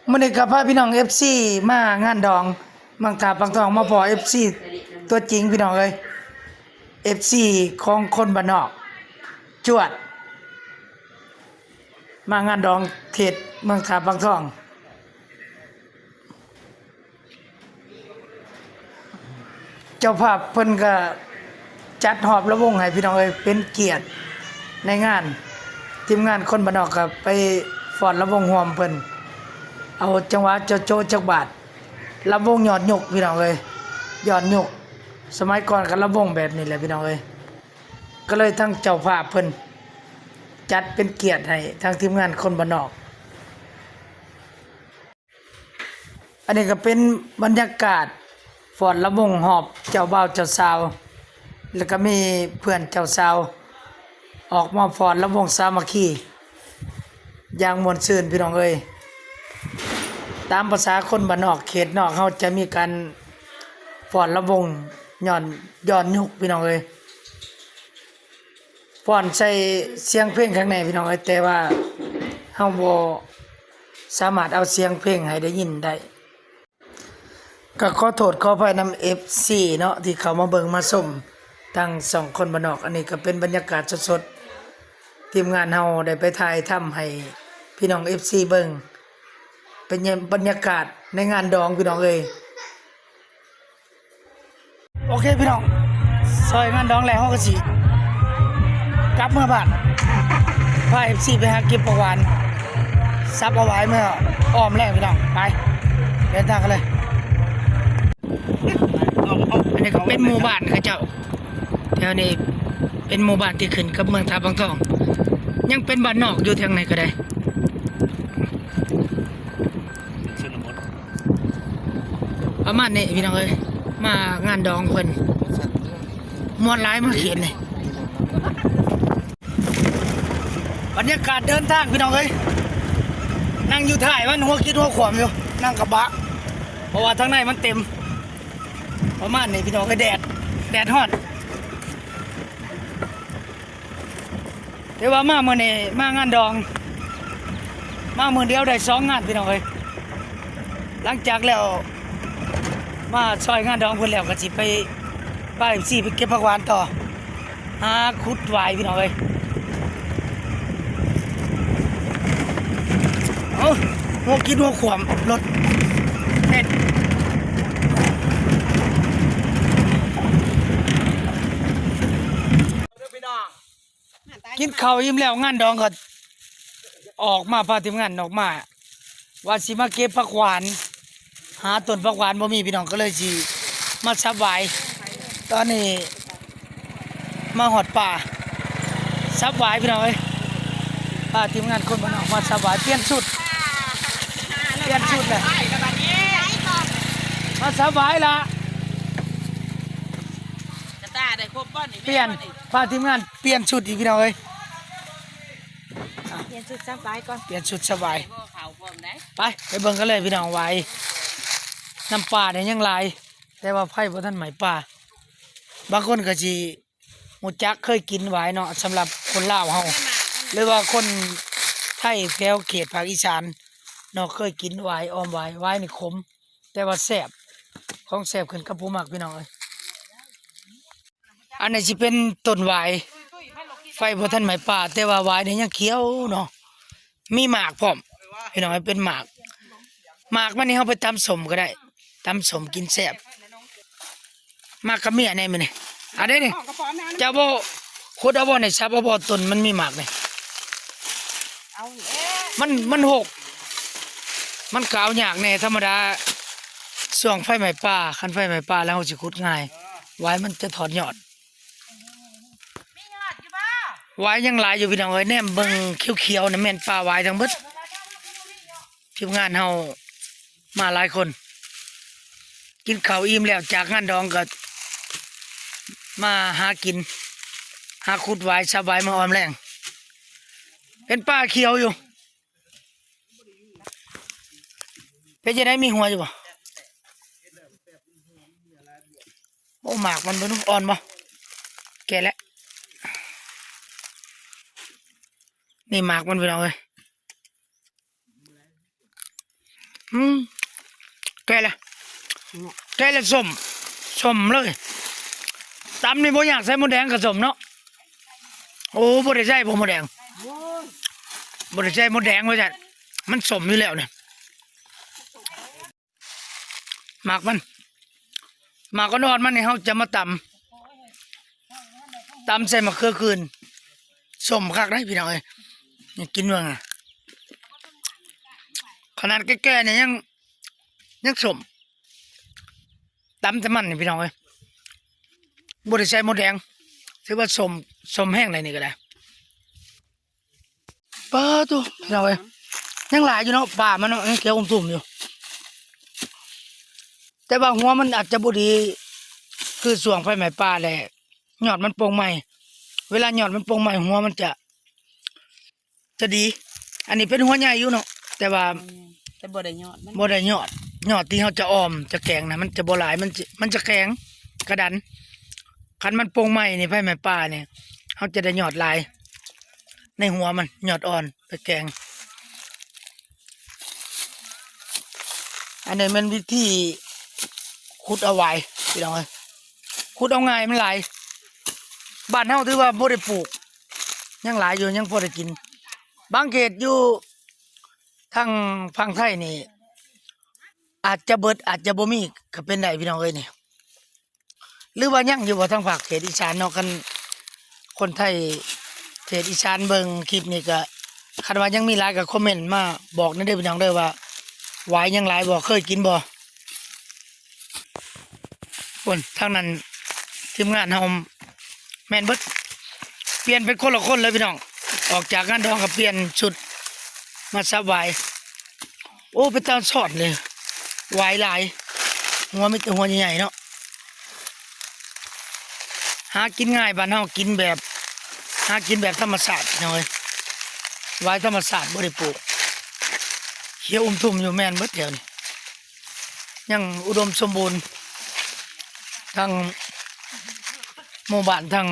ມື້ນີ້ກໍພາພີ່ນ້ອງເອັຟຊີມາງານດອງເມືອງທ່າປາງທອງ ມາພໍ້ເອັຟຊີຕົວຈິງພີ່ນ້ອງເອີຍ ເອັຟຊີຂອງຄົນບ້ານນອກ ຈວດ ມາງານດອງເຂດເມືອງທ່າປາງທອງ. ເຈົ້າພາບເພິ່ນກໍຈັດຮອບລຳວົງໃຫ້ພີ່ນ້ອງເອີຍ ເປັນກຽດໃນງານ ທີມງານຄົນບ້ານນອກກໍໄປຟ້ອນລຳວົງຮ່ວມເພິ່ນ ເອົາຈັງຫວະໂຈະໆຈັກບາດ ລຳວົງຍອດຍຸກພີ່ນ້ອງເອີຍ ຍອດຍຸກ ສະໄໝກ່ອນກໍລຳວົງແບບນີ້ແຫຼະພີ່ນ້ອງເອີຍ ກໍເລີຍທາງເຈົ້າພາບເພິ່ນຈັດເປັນກຽດໃຫ້ທາງທີມງານຄົນບ້ານນອກ. ອັນນີ້ກໍເປັນບັນຍາກາດຟ້ອນລຳວົງຮອບເຈົ້າບ່າວເຈົ້າສາວ ແລ້ວກໍມີເພື່ອນເຈົ້າສາວອອກມາຟ້ອນລຳວົງສາມັກຄີຢ່າງມ່ວນຊື່ນພີ່ນ້ອງເອີຍ ຕາມພາສາຄົນບ້ານນອກເຂດນອກເຮົາຈະມີການຟ້ອນລຳວົງຍ້ອນ ຍ້ອນຍຸກພີ່ນ້ອງເອີຍ. ຟ້ອນໃສ່ສຽງເພງຂ້າງໃນພີ່ນ້ອງເອີຍ ແຕ່ວ່າເຮົາບໍ່ສາມາດເອົາສຽງເພງໃຫ້ໄດ້ຍິນໄດ້ ກໍຂໍໂທດຂໍອະໄພນຳເອັຟຊີເນາະ ທີ່ເຂົ້າມາເບິ່ງມາຊົມທາງຊ່ອງຄົນບ້ານນອກ. ອັນນີ້ກໍເປັນບັນຍາກາດສົດໆ ທີມງານເຮົາໄດ້ໄປຖ່າຍທຳໃຫ້ພີ່ນ້ອງເອັຟຊີເບິ່ງ ເປັນບັນຍາກາດໃນງານດອງພີ່ນ້ອງເອີຍ. ໂອເຄພີ່ນ້ອງ ຊ່ອຍງານດອງແລ້ວ ເຮົາກໍຊິກັບເມືອບ້ານ ພາເອັຟຊີໄປຫາເກັບຜັກຫວານ ສັບເອົາຫວາຍເມືອອ້ອມແລ້ວພີ່ນ້ອງ ໄປ ເດີນທາງກັນເລີຍ. ອັນນີ້ກໍເປັນໝູ່ບ້ານເຂົາເຈົ້າ ແຖວນີ້ເປັນໝູ່ບ້ານທີ່ຂຶ້ນກັບເມືອງທ່າປາງທອງ ຍັງເປັນບ້ານນອກຢູ່ທາງໃນກໍໄດ້. ປະມານນີ້ພີ່ນ້ອງເອີຍ ມາງານດອງເພິ່ນ ມ່ວນຫຼາຍມາເຂດນີ້. ບັນຍາກາດເດີນທາງພີ່ນ້ອງເອີຍ ນັ່ງຢູ່ທ້າຍມັນຫົວຄິດຫົວຂວາມຢູ່ ນັ່ງກະບະ ເພາະວ່າທາງໃນມັນເຕັມ. ປະມານນີ້ພີ່ນ້ອງເອີຍ ແດດ ແດດຮ້ອນ. ແຕ່ວ່າມາມື້ນີ້ມາງານດອງ ມາມື້ດຽວໄດ້ສອງງານພີ່ນ້ອງເອີຍ. ຫຼັງຈາກແລ້ວ ມາຊ່ອຍງານດອງເພິ່ນແລ້ວ ກໍຊິໄປ ພາເອັຟຊີໄປເກັບຜັກຫວານຕໍ່ ຫາຂຸດຫວາຍພີ່ນ້ອງເອີຍ. ເອົາ ຫົວກິນຫົວຂວາມລົດເຮັດ ພີ່ນ້ອງ. ກິນເຂົ້າອີ່ມແລ້ວ ງານດອງກໍອອກມາ ພາທີມງານອອກມາ ວ່າຊິມາເກັບຜັກຫວານ ຫາຕົ້ນຜັກຫວານບໍ່ມີພີ່ນ້ອງ ກໍເລີຍຊິມາສັບຫວາຍ. ຕອນນີ້ມາຮອດປ່າ ສັບຫວາຍພີ່ນ້ອງເອີຍ ພາທີມງານຄົນບ້ານນອກມາສັບຫວາຍ ປ່ຽນຊຸດ ປ່ຽນຊຸດແລ້ວ ມາສັບຫວາຍລະ ກະຕ່າໄດ້ຄົບບໍ່ນີ້ ປ່ຽນ ພາທີມງານປ່ຽນຊຸດອີກພີ່ນ້ອງເອີຍ. ປ່ຽນຊຸດສະບາຍກ່ອນ ປ່ຽນຊຸດສະບາຍ ໄປ ໄປເບິ່ງກັນເລີຍພີ່ນ້ອງ ຫວາຍ ນ້ຳປ່ານີ້ຍັງຫຼາຍ ແຕ່ວ່າໄຟບໍ່ທັນໄໝ້ປ່າ. ບາງຄົນກໍຊິຮູ້ຈັກເຄີຍກິນຫວາຍເນາະ ສຳລັບຄົນລາວເຮົາ ຫຼືວ່າຄົນໄທແຖວເຂດພາກອີສານເນາະ ເຄີຍກິນຫວາຍ ອອມຫວາຍ ຫວາຍນີ້ຂົມ ແຕ່ວ່າແຊບ ຂອງແຊບຂຶ້ນກັບຜູ້ມັກ ພີ່ນ້ອງເອີຍ. ອັນນີ້ຊິເປັນຕົ້ນຫວາຍ ໄຟບໍ່ທັນໄໝ້ປ່າ ແຕ່ວ່າຫວາຍນີ້ຍັງຂຽວເນາະ ມີໝາກພ້ອມ ພີ່ນ້ອງເອີຍ ເປັນໝາກ ໝາກມັນນີ້ເຮົາໄປຕຳສົ້ມກໍໄດ້ ຕຳສົ້ມກິນແຊບ ໝາກກະເມຍແດ່ມື້ນີ້ ອັນໃດນີ້ ເຈົ້າບໍ່ຂຸດເອົາບໍ່ນີ້ ສັບເອົາບໍ່ ຕົ້ນມັນມີໝາກນີ້ ມັນ ມັນຫົກ ມັນກໍເອົາຍາກແດ່ ທຳມະດາ ຊ່ວງໄຟໄໝ້ປ່າ ຄັນໄຟໄໝ້ປ່າແລ້ວເຮົາຊິຂຸດງ່າຍ ຫວາຍມັນຈະຖອດຍອດ. ຫວາຍຍັງຫຼາຍຢູ່ພີ່ນ້ອງເອີຍ ແນມເບິ່ງຂຽວໆນັ້ນແມ່ນປ່າຫວາຍທັງເບິດ. ທີມງານເຮົາມາຫຼາຍຄົນ ກິນເຂົ້າອີ່ມແລ້ວຈາກງານດອງກໍມາຫາກິນ ຫາຂຸດຫວາຍ ສັບຫວາຍມາອອມແລງ ເຫັນປ່າຂຽວຢູ່. ເປັນຈັ່ງໃດ ມີຫົວຢູ່ບໍ່? ໂອ້ ໝາກມັນເບິ່ງດູ ອ່ອນບໍ່? ແກ່ແລ້ວ ນີ້ໝາກມັນ ພີ່ນ້ອງເອີຍ. ອືມ ແກ່ແລ້ວ ແກ່ແລ້ວສົ້ມ ສົ້ມເລີຍ. ຕຳນີ້ບໍ່ຢາກໃສ່ມົດແດງກໍສົ້ມເນາະ. ໂອ້ ບໍ່ໄດ້ໃສ່ບໍ່ມົດແດງ ໂອ້ຍ ບໍ່ໄດ້ໃສ່ມົດແດງວ່າຊັ້ນ ມັນສົ້ມຢູ່ແລ້ວນີ້. ໝາກມັນ ໝາກອ່ອນໆມັນນີ້ເຮົາຈະມາຕຳ ຕຳໃສ່ໝາກເຂືອຂືນ ສົ້ມຄັກເດ້ພີ່ນ້ອງເອີຍ. ນີ້ກິນເບິ່ງນະ ຂະໜາດແກ່ໆນີ້ຍັງ ຍັງສົ້ມ ຕຳແຕ່ມັນນີ້ພີ່ນ້ອງເອີຍ ບໍ່ໄດ້ໃສ່ມົດແດງ ຖືວ່າສົ້ມ ສົ້ມແຮງໃດນີ້ກໍໄດ້. ປາໂທ້ ພີ່ນ້ອງເອີຍ ຍັງຫຼາຍຢູ່ເນາະ ປ່າມັນເນາະ ຍັງຂຽວອຸ່ມທຸ່ມຢູ່. ແຕ່ວ່າຫົວມັນອາດຈະບໍ່ດີຄືຊ່ວງໄຟໄໝ້ປ່າແຫຼະ ຍອດມັນປົ່ງໃໝ່ ເວລາຍອດມັນປົ່ງໃໝ່ ຫົວມັນຈະ ຈະດີ. ອັນນີ້ເປັນຫົວໃຫຍ່ຢູ່ເນາະ ແຕ່ວ່າ ແຕ່ບໍ່ໄດ້ຍອດມັນ ບໍ່ໄດ້ຍອດ ຍອດທີ່ເຮົາຈະອ່ອມຈະແກງນະ ມັນຈະບໍ່ຫຼາຍ ມັນຈະ ມັນຈະແຂງກະດັນ. ຄັນມັນປົ່ງໃໝ່ນີ້ ໄຟໄໝ້ປ່ານີ້ ເຮົາຈະໄດ້ຍອດຫຼາຍ ໃນຫົວມັນ ຍອດອ່ອນໄປແກງ. ອັນນີ້ແມ່ນວິທີຂຸດເອົາຫວາຍ ພີ່ນ້ອງເອີຍ ຂຸດເອົາງ່າຍ ມັນຫຼາຍ. ບ້ານເຮົາຖືວ່າບໍ່ໄດ້ປູກ ຍັງຫຼາຍຢູ່ ຍັງພໍໄດ້ກິນ. ບາງເຂດຢູ່ທາງຝັ່ງໄທນີ້ ອາດຈະເບິດ ອາດຈະບໍ່ມີກໍເປັນໄດ້ ພີ່ນ້ອງເອີຍນີ້. ຫຼືວ່າຍັງຢູ່ບໍ່ ທາງພາກເຂດອີສານເນາະ? ຄັນຄົນໄທເຂດອີສານເບິ່ງຄລິບນີ້ກະ ຄັນວ່າຍັງມີຫຼາຍກະຄອມເມັນມາບອກແດ່ເດີພີ່ນ້ອງເດີ ວ່າຫວາຍຍັງຫຼາຍບໍ່ ເຄີຍກິນບໍ່? ພຸ້ນ ທາງນັ້ນທີມງານເຮົາແມ່ນເບິດ ປ່ຽນເປັນຄົນລະຄົນເລີຍພີ່ນ້ອງ. ອອກຈາກງານດອງກະປ່ຽນຊຸດມາສັບຫວາຍ. ໂອ້ ເປັນຕາຊ່ອນເລີຍ ຫວາຍຫຼາຍ ຫົວມີແຕ່ຫົວໃຫຍ່ໆເນາະ. ຫາກິນງ່າຍ ບ້ານເຮົາກິນແບບ ຫາກິນແບບທຳມະຊາດພີ່ນ້ອງເອີຍ ຫວາຍທຳມະຊາດບໍ່ໄດ້ປູກ. ຂຽວອຸ່ມທຸ່ມຢູ່ ແມ່ນເບິດແຖວນີ້ ຍັງອຸດົມສົມບູນ ທັງໝູ່ບ້ານ ທັງ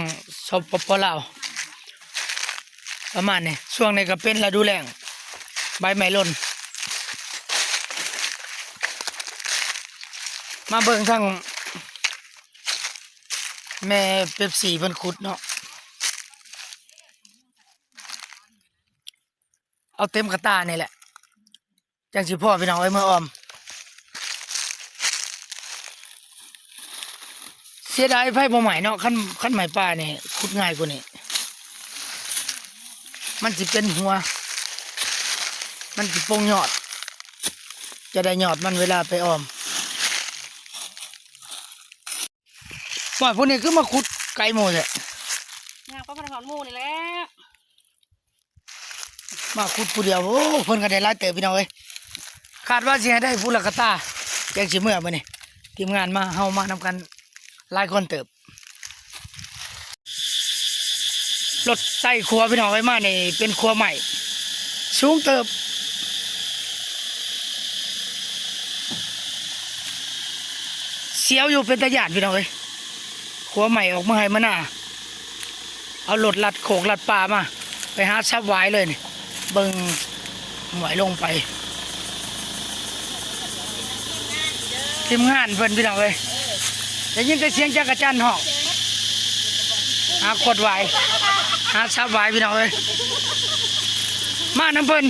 ສປປ ລາວ ປະມານນີ້. ຊ່ວງນີ້ກະເປັນລະດູແລ້ງ ໃບໄມ້ຫຼົ່ນ. ມາເບິ່ງທາງແມ່ເປັບຊີເພິ່ນຂຸດເນາະ ເອົາເຕັມກະຕ່ານີ້ແຫຼະ ຈັ່ງຊິພໍພີ່ນ້ອງເອີຍ ເມືອອອມ. ເສຍດາຍໄຟບໍ່ໄໝ້ເນາະ ຄັນ ຄັນໄໝ້ປ່ານີ້ຂຸດງ່າຍກວ່ານີ້ ມັນຊິເປັນຫົວ ມັນຊິປົ່ງຍອດ ຈະໄດ້ຍອດມັນເວລາໄປອອມ. ວ່າພວກນີ້ຄືມາຂຸດໄກໝູ່ແທ້ ຍ່າງໄປບໍ່ໄດ້ຮອດໝູ່ນີ້ແຫຼະ. ມາຂຸດຜູ້ດຽວ ໂອ້ ເພິ່ນກະໄດ້ຫຼາຍເຕີບພີ່ນ້ອງເອີຍ ຄາດວ່າຊິໃຫ້ໄດ້ຜູ້ລະກະຕ່າ ຈັ່ງຊິເມືອມື້ນີ້. ທີມງານມາ ເຮົາມານຳກັນຫຼາຍຄົນເຕີບ. ລົດໄຕ່ຂົວພີ່ນ້ອງເອີຍ ມານີ້ເປັນຂົວໄມ້ສູງເຕີບ ສຽວຢູ່ ເປັນຕາຢ້ານພີ່ນ້ອງເອີຍ. ຂົວໄມ້ອອກມາໄຮ່ມານາ ເອົາລົດລັດໂຄກລັດປ່າມາ ໄປຫາສັບຫວາຍເລີຍນີ້ ເບິ່ງຫ້ວຍລົງໄປ. ທີມງານເພິ່ນພີ່ນ້ອງເອີຍ ໄດ້ຍິນແຕ່ສຽງຈັກກະຈັ່ນຮ້ອງ ຫາຂວດຫວາຍ ຫາສັບຫວາຍພີ່ນ້ອງເອີຍ ມານຳເພິ່ນ.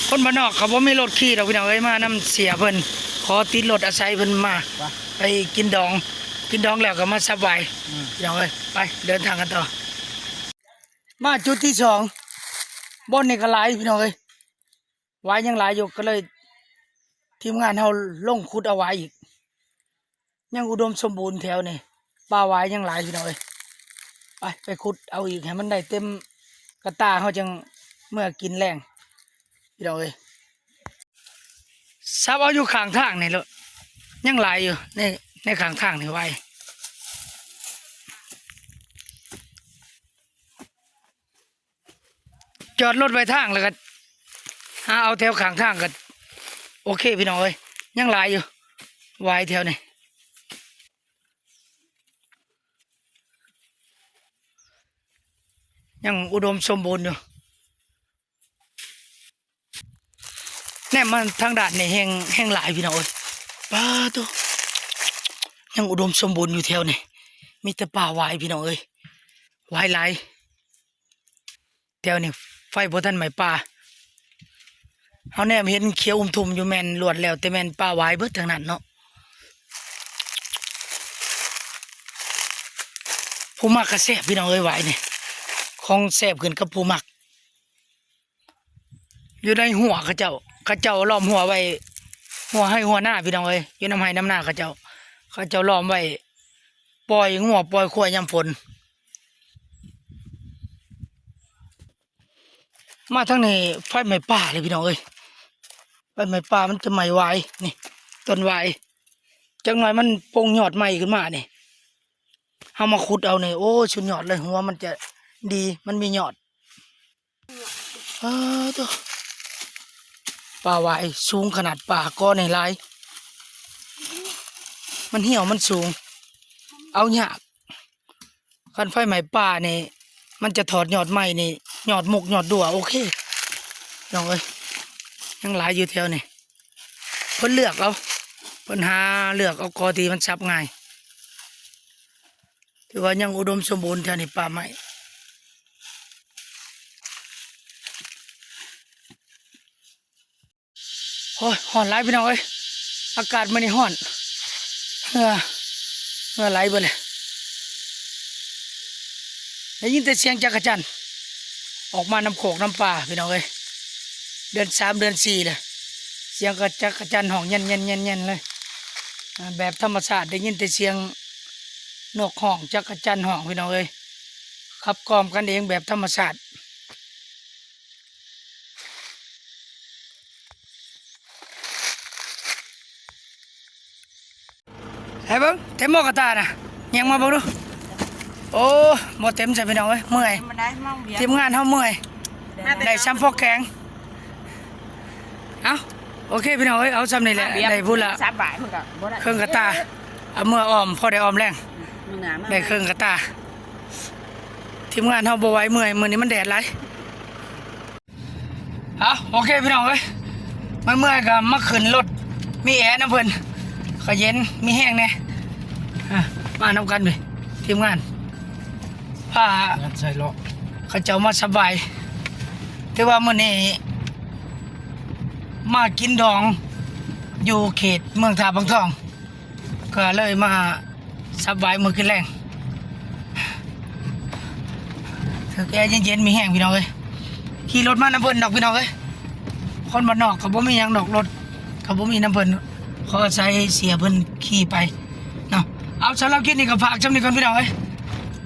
ຄົນບ້ານນອກເຂົາບໍ່ມີລົດຂີ່ດອກພີ່ນ້ອງເອີຍ ມານຳເສຍເພິ່ນ ຂໍຕິດລົດອາໄສເພິ່ນມາ ໄປກິນດອງ ກິນດອງແລ້ວກະມາສັບຫວາຍ ອືມ ພີ່ນ້ອງເອີຍ. ໄປເດີນທາງກັນຕໍ່. ມາຈຸດທີສອງ ບ່ອນນີ້ກະຫຼາຍພີ່ນ້ອງເອີຍ ຫວາຍຍັງຫຼາຍຢູ່ ກະເລີຍທີມງານເຮົາລົງຂຸດເອົາຫວາຍອີກ. ຍັງອຸດົມສົມບູນແຖວນີ້ ປ່າຫວາຍຍັງຫຼາຍພີ່ນ້ອງເອີຍ. ໄປ ໄປຂຸດເອົາອີກໃຫ້ມັນໄດ້ເຕັມກະຕ່າ ເຮົາຈັ່ງເມືອກິນແລງພີ່ນ້ອງເອີຍ. ສັບເອົາຢູ່ຂ້າງທາງນີ້ໂລດ ຍັງຫຼາຍຢູ່ ໃນ ໃນຂ້າງທາງນີ້ຫວາຍ. ຈອດລົດໄວ້ທາງ ແລ້ວກະຫາເອົາແຖວຂ້າງທາງກະໂອເຄພີ່ນ້ອງເອີຍ ຍັງຫຼາຍຢູ່ ຫວາຍແຖວນີ້ ຍັງອຸດົມສົມບູນຢູ່. ແນມມາທາງດ້ານນີ້ແຮງ ແຮງຫຼາຍພີ່ນ້ອງເອີຍ. ປາໂທ້ ຍັງອຸດົມສົມບູນຢູ່ແຖວນີ້ ມີແຕ່ປ່າຫວາຍພີ່ນ້ອງເອີຍ ຫວາຍຫຼາຍ. ແຖວນີ້ໄຟບໍ່ທັນໄໝ້ປ່າ ເຮົາແນມເຫັນຂຽວອຸ່ມທຸ່ມຢູ່ແມ່ນລ້ວນແລ້ວແຕ່ແມ່ນປ່າຫວາຍເບິດທັງນັ້ນເນາະ. ຜູ້ມັກກໍແຊບພີ່ນ້ອງເອີຍ ຫວາຍນີ້ ຂອງແຊບຂຶ້ນກັບຜູ້ມັກ. ຢູ່ໃນຮົ້ວເຂົາເຈົ້າ ເຂົາເຈົ້າລ້ອມຮົ້ວໄວ້ ຮົ້ວໄຮ່ຮົ້ວນາພີ່ນ້ອງເອີຍ ຢູ່ນຳໄຮ່ນຳນາເຂົາເຈົ້າ ເຂົາເຈົ້າລ້ອມໄວ້ ປ່ອຍງົວປ່ອຍຄວາຍຍາມຝົນ. ມາທາງນີ້ໄຟໄໝ້ປ່າເລີຍພີ່ນ້ອງເອີຍ ໄຟໄໝ້ປ່າມັນຈະໄໝ້ຫວາຍນີ້ ຕົ້ນຫວາຍ ຈັກໜ່ອຍມັນປົງຍອດໃໝ່ຂຶ້ນມານີ້ ເຮົາມາຂຸດເອົານີ້ ໂອ້ຍ ສຸດຍອດເລີຍ ຫົວມັນຈະດີ ມັນມີຍອດ. ເອີ ໂທ້ ປ່າຫວາຍສູງຂະໜາດ ປ່າກໍໃຫຍ່ຫຼາຍ ມັນຫ່ຽວ ມັນສູງ ເອົາຍາກ. ຄັນໄຟໄໝ້ປ່ານີ້ ມັນຈະຖອດຍອດໃໝ່ນີ້ ຍອດມຸກຍອດດ້ວ ໂອເຄ ນ້ອງເອີຍ ຍັງຫຼາຍຢູ່ແຖວນີ້. ເພິ່ນເລືອກເອົາ ເພິ່ນຫາເລືອກເອົາກໍທີ່ມັນສັບງ່າຍ. ຖືວ່າຍັງອຸດົມສົມບູນແຖວນີ້ ປ່າໄມ້. ໂອ້ຍ ຮ້ອນຫຼາຍພີ່ນ້ອງເອີຍ ອາກາດມື້ນີ້ຮ້ອນ ເຫື່ອ ເຫື່ອໄຫຼເບິດເລີຍ. ໄດ້ຍິນແຕ່ສຽງຈັກກະຈັນອອກມານຳໂຄກນຳປ່າພີ່ນ້ອງເອີຍ ເດືອນສາມເດືອນສີ່ແລ້ວ ສຽງກະຈັກກະຈັນຮ້ອງແຍ່ນໆໆໆເລີຍ. ອາ ແບບທຳມະຊາດ ໄດ້ຍິນແຕ່ສຽງນົກຮ້ອງ ຈັກກະຈັນຮ້ອງພີ່ນ້ອງເອີຍ ຂັບກ່ອມກັນເອງແບບທຳມະຊາດ. ໃຫ້ເບິ່ງ ເຕັມບໍ່ກະຕ່ານະ ຍ່າງມາເບິ່ງດູ. ໂອ້ ບໍ່ເຕັມຊະພີ່ນ້ອງເອີຍ ເມື່ອຍ ທີມງານເຮົາເມື່ອຍ ໄດ້ຊ່ຳພໍແກງ. ເອົ້າ ໂອເຄພີ່ນ້ອງເອີຍ ເອົາຊ່ຳນີ້ແຫຼະ ໄດ້ພຸ້ນລະ ສາມບາດມັນກໍບໍ່ໄດ້ ເຄິ່ງກະຕ່າ ເອົາເມືອອ້ອມ ພໍໄດ້ອ້ອມແລງ ໄດ້ເຄິ່ງກະຕ່າ. ທີມງານເຮົາບໍ່ໄຫວ ເມື່ອຍ ມື້ນີ້ມັນແດດຫຼາຍ. ເອົາ ໂອເຄພີ່ນ້ອງເອີຍ ເມື່ອຍໆກໍມາຂຶ້ນລົດ ມີແອນຳເພິ່ນ ກໍເຢັນ ມີແຮງແດ່. ອາ ມານຳກັນເວີຍ ທີມງານ ພາກັນໃສ່ເລາະ ເຂົາເຈົ້າມາສັບຫວາຍ. ຖືວ່າມື້ນີ້ມາກິນດອງຢູ່ເຂດເມືອງທ່າບາງທອງ ກໍເລີຍມາສັບຫວາຍມື້ກິນແລງ. ຖືກແອເຢັນໆ ມີແຮງພີ່ນ້ອງເອີຍ ຂີ່ລົດມານຳເພິ່ນດອກພີ່ນ້ອງເອີຍ ຄົນບ້ານນອກກໍບໍ່ມີຫຍັງດອກ ລົດກໍບໍ່ມີນຳເພິ່ນ ຂໍອາໄສເສຍເພິ່ນຂີ່ໄປເນາະ. ເອົາ ສຳລັບຄລິບນີ້ກໍຝາກຊ່ຳນີ້ກ່ອນພີ່ນ້ອງເອີຍ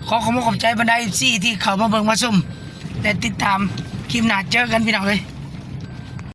ຂໍຂອບອົກຂອບໃຈບັນດາເອັຟຊີທີ່ເຂົ້າມາເບິ່ງມາຊົມ ແລະ ຕິດຕາມ ຄລິບໜ້າເຈີກັນພີ່ນ້ອງເອີຍ.